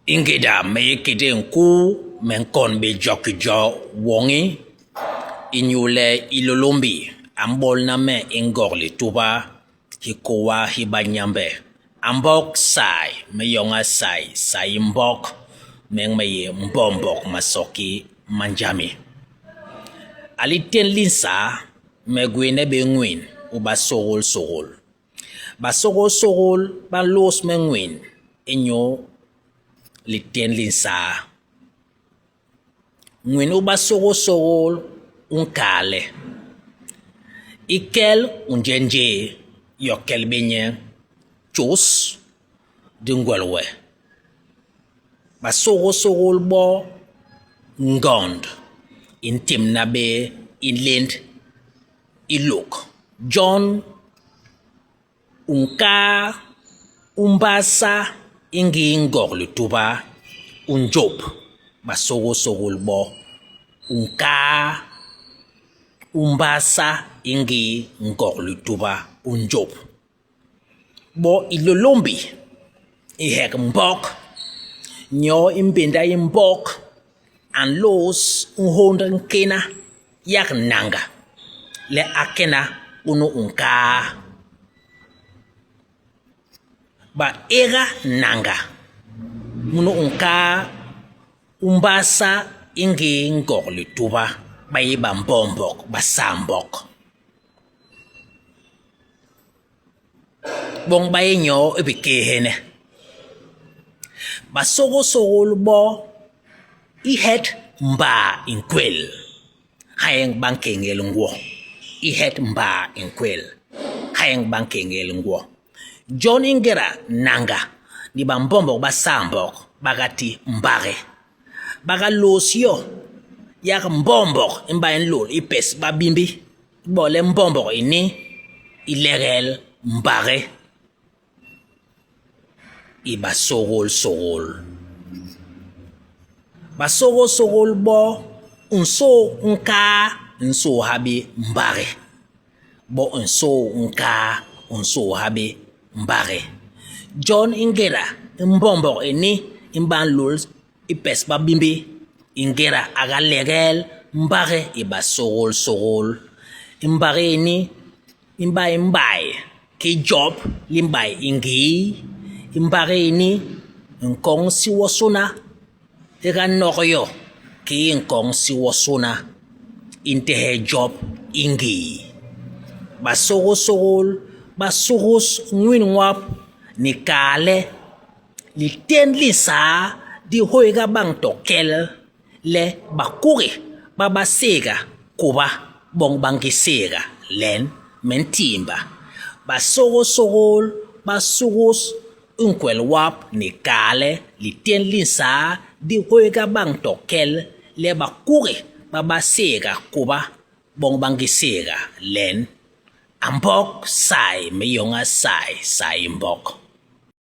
I ngéda me yé ikété nkuu, me nkon bé jo ki jo woñi, inyule Hilôlômbi a mbolna me i Ngog Lituba, hikôa hi Banyambe. A mbok sai, me yoña sai, sai i mbok, me me yé mbombok masoki ma Njambi. A litén li nsaa, me gwééne bé ñwin u basôgôlsôgôl. Basôgôlsôgôl ba nlôôs me ñwin inyu litén li nsaa. Ñwin u basôgôlsôgôl u nkal le, I kel u nje njéé, yokel bé nyen tjôs di ngwel we. Basôgôlsôgôl bo ngond i ntémbna bé i nlénd i lôk. Jon u nkaa u mbasa i ngii Ngog Lituba, u njôp basôgôlsôgôl bo. U nkaa u mbasa i ngii Ngog Lituba, u njôp bo Hilôlômbi i hek mbok, nyoo i mbénda i mbok, a nlôôs nhônd nkena yak nanga le a kena unu u nkaa. Ba éga nanga munu u nkaa u mbasa i ngii Ngog Lituba, ba yé bambombok basaambok. Bon ba yé nyoo i bikééhene. Basôgôlsôgôl bo i het mbaa i nkwél, ha nyen ba nkeñel ngwo. I het mbaa i nkwél, ha nyen ba nkeñel ngwo. Jon i ngéda nanga ni bambombok basaambok ba ga ti mbagi, ba ga lôôs yo yak mbombok i mba i nlôl i pes Babimbi. Ibale mbombok ini i legel mbagi i basôgôlsôgôl, basôgôlsôgôl bo nsôô nkaa u nsôôha bé mbagi, bo nsôô nkaa u nsôôha bé mbagi. Jon i ngéda mbombok ini i mba nlôl i pes Babimbi, i ngéda a ga legel mbagi i basôgôlsôgôl. I mbagi ini i mba i mbai ki Djob li mbai i ngii. I mbagi ini, nkoñ si wonsôna i ga nok yo kii nkoñ si wonsôna i ntehe Djob i ngii. Basôgôlsôgôl ba suhus nwin nwap ni kal le, Litén li nsaa di hôiga bañ to kel le bakugi ba ba séga kôba boñ ba ngi séga len. Me ntiimba. Basôgôlsôgôl ba sugus nkwel wap ni kal le litén li nsaa di hôiga bañ to kel le bakugi ba ba séga kôba boñ ba ngi séga len. A mbok sai me yoña sai, sai i mbok.